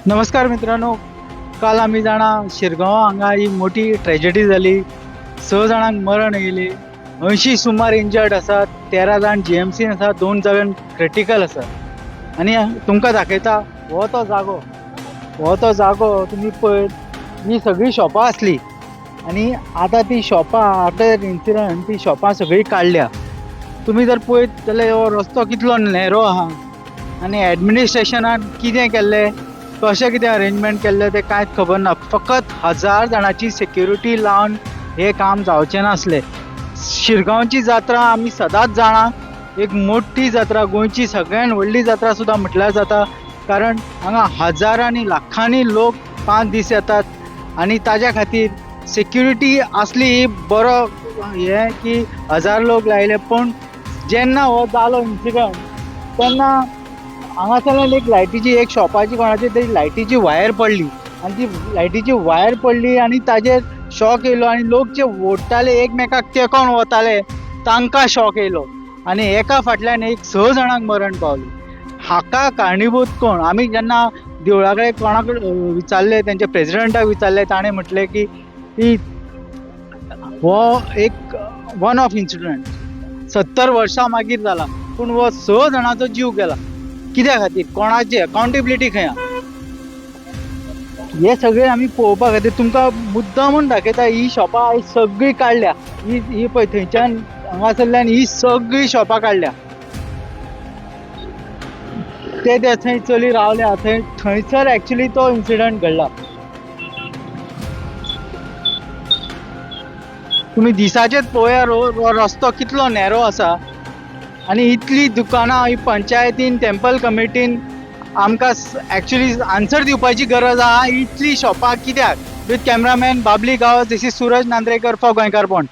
नमस्कार मित्रांनो, काल आमी जाणा शिरगांव हांगा ही मोठी ट्रेजडी जाली. स जाणांक मरण येयली, 80 सुमार इंजर्ड आसात, 13 जाण जीएमसीन आसा, 2 जाण क्रिटिकल आसा. आनी तुमकां दाखयता हो तो जागो, हो तो जागो तुमी पळयत ही सगळीं शॉपां आसली आनी आतां ती शॉपां आफ्टर that incident ती शॉपां सगळीं काडल्या. तुमी जर पळयत जाल्यार हो रस्तो कितलो नॅरो आहा आनी एडमिनिस्ट्रेशनान कितें केल्लें, कशें कितें अरेंजमेंट केल्लें तें कांयच खबर ना. फकत 1000 जाणांची सेक्युरिटी लावन हें काम जावचें नासलें. शिरगांवची जात्रा आमी सदांच जाणा, एक मोठी जात्रा, गोंयची सगळ्यान व्हडली जात्रा सुद्दां म्हटल्यार जाता, कारण हांगा हजारांनी लाखांनी लोक 5 दीस येतात आनी ताज्या खातीर सेक्युरिटी आसली ही बरो हें की 1000 लोक लायले. पूण जेन्ना हो जालो इन्सिडंट तेन्ना हांगासरल्यान एक लायटीची एक शॉपाची कोणाची तरी लायटीची वायर पडली आनी ती लायटीची वायर पडली आनी ताजेर शॉक येयलो आनी लोक जे ओडटाले एकमेकाक तेकोन वताले तांकां शॉक येयलो आनी एका फाटल्यान एक 6 जाणांक मरण पावलें. हाका कारणीभूत कोण? आमी जेन्ना देवळा कडेन कोणा कडेन विचारलें, तेंच्या प्रेजिडंटाक विचारलें, ताणें म्हटलें की ही हो एक वन ऑफ इन्सिडंट, 70 वर्सां मागीर जाला, पूण हो 6 जाणांचो जीव गेला. कित्या खातीर? कोणाची अकाउंटेबिलिटी खंय आहा? हे सगळे आमी पळोवपा खातीर तुमकां मुद्दाम म्हूण दाखयता. ही शॉपां आयज सगळीं काडल्या. ही पळय थंयच्यान हांगासरल्यान ही सगळीं शॉपां काडल्या. ते ते थंय चली रावल्या थंय, थंयसर एक्चुली तो इन्सिडंट घडला. तुमी दिसाचेच पळोवया रस्तो कितलो नॅरो आसा आनी इतली दुकानां ही पंचायतीन टेम्पल कमिटीन आमकां एक्चुली आन्सर दिवपाची गरज आहा. इतली शॉपां कित्याक? With cameraman Babli Gawas, this is Suraj Nandrekar for Goenkarponn.